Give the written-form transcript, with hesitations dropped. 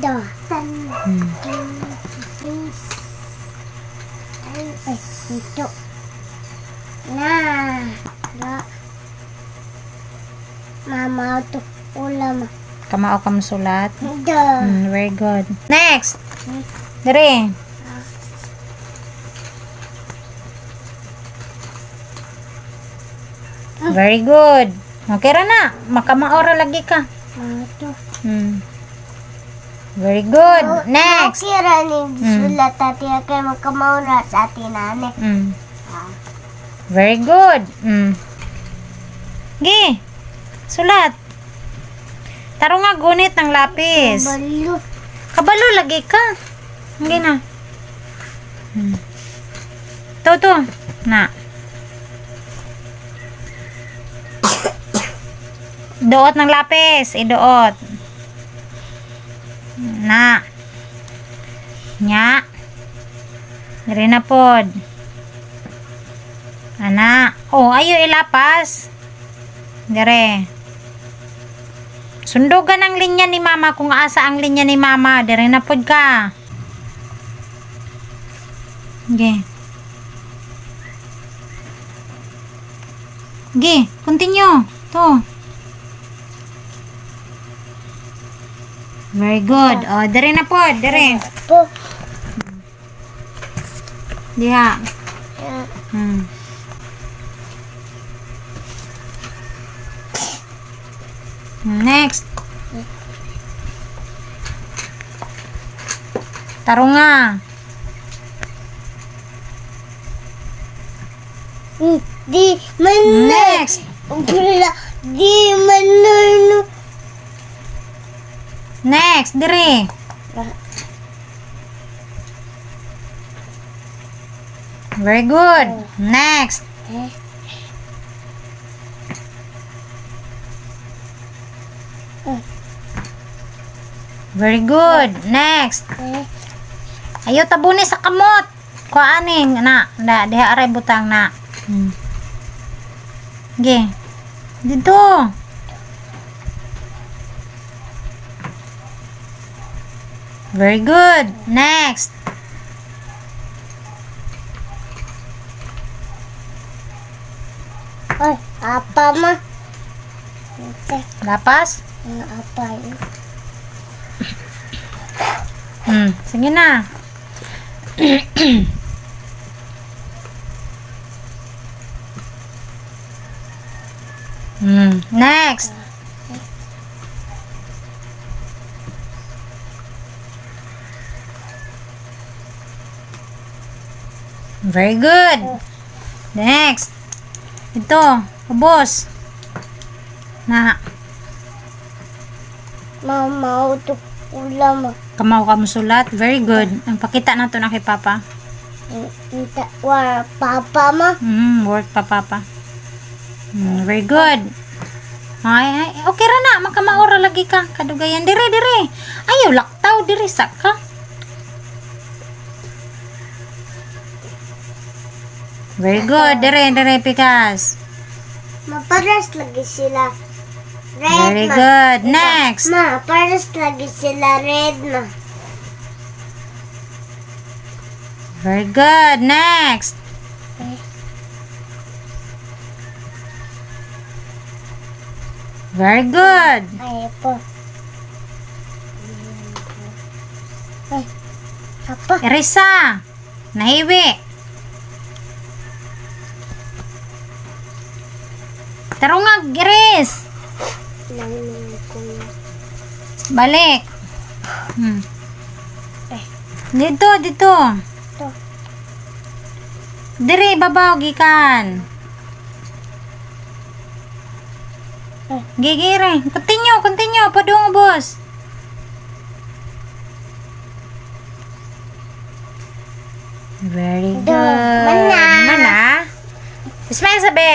Da. Ay, ito. Na. Na. Mama, ito. Ulam. Kamao ka sulat. Da. Very good. Next. Dire. Very good. Okay ra na. Makamaora lagi ka. Mama, ito. Very good. Next. Okay ra ni sulat ati kay makamaura sa atin nani. Very good. Gi. Sulat. Taro nga gunit ng lapis. Balo. Kabalo lagi ka. Hindi na. To, to. Na. Duot ng lapis. Iduot. Na. Nya. Diri na pod. Ana. Oh, ayo ilapas. Dire. Sundugan ang linya ni mama kung asa ang linya ni mama. Dire na pod ka. Okay. Okay, continue. To. Very good. Oh, dire na pod, dire. Po. Diha. Next. Tarunga. Di man Next. Pula. Di man no. Next, dire. Very good. Next. Very good. Next. Ayo tabuni sa kamot. Kuha aning na, na diha aray butang na. Ge. Dito. Very good. Next. Ay, apa ma? Lapas. Apa yun? Sige na. Next. Very good. Next. Ito, ubos. Na, Mama, ito ulam. kamaw ka mo sulat. Very good. Ang pakita na to na kay Papa. Ita, war, papa ma. Work pa, Papa. Very good. Ay, ay, okay ra na. Makamaora lagi ka. Kadugayan. Dire, dire. Ayaw, laktaw. Dire, sa ka. Very good. Dire, dire, pikas. Maparas lagi sila. Red Very ma. good. Next. Ma, paras lagi sila red ma. Very good. Next. Very good. Ay, po. Ay, apa? Erisa. Nahiwi. Tarungag, Iris. Nang ko. Balik. Eh. Dito, dito. Ito. Dire, babaw, gikan. Eh. Gigire. Continue, continue. Padung, boss. Very good. Mana. Mana. Smile sabi.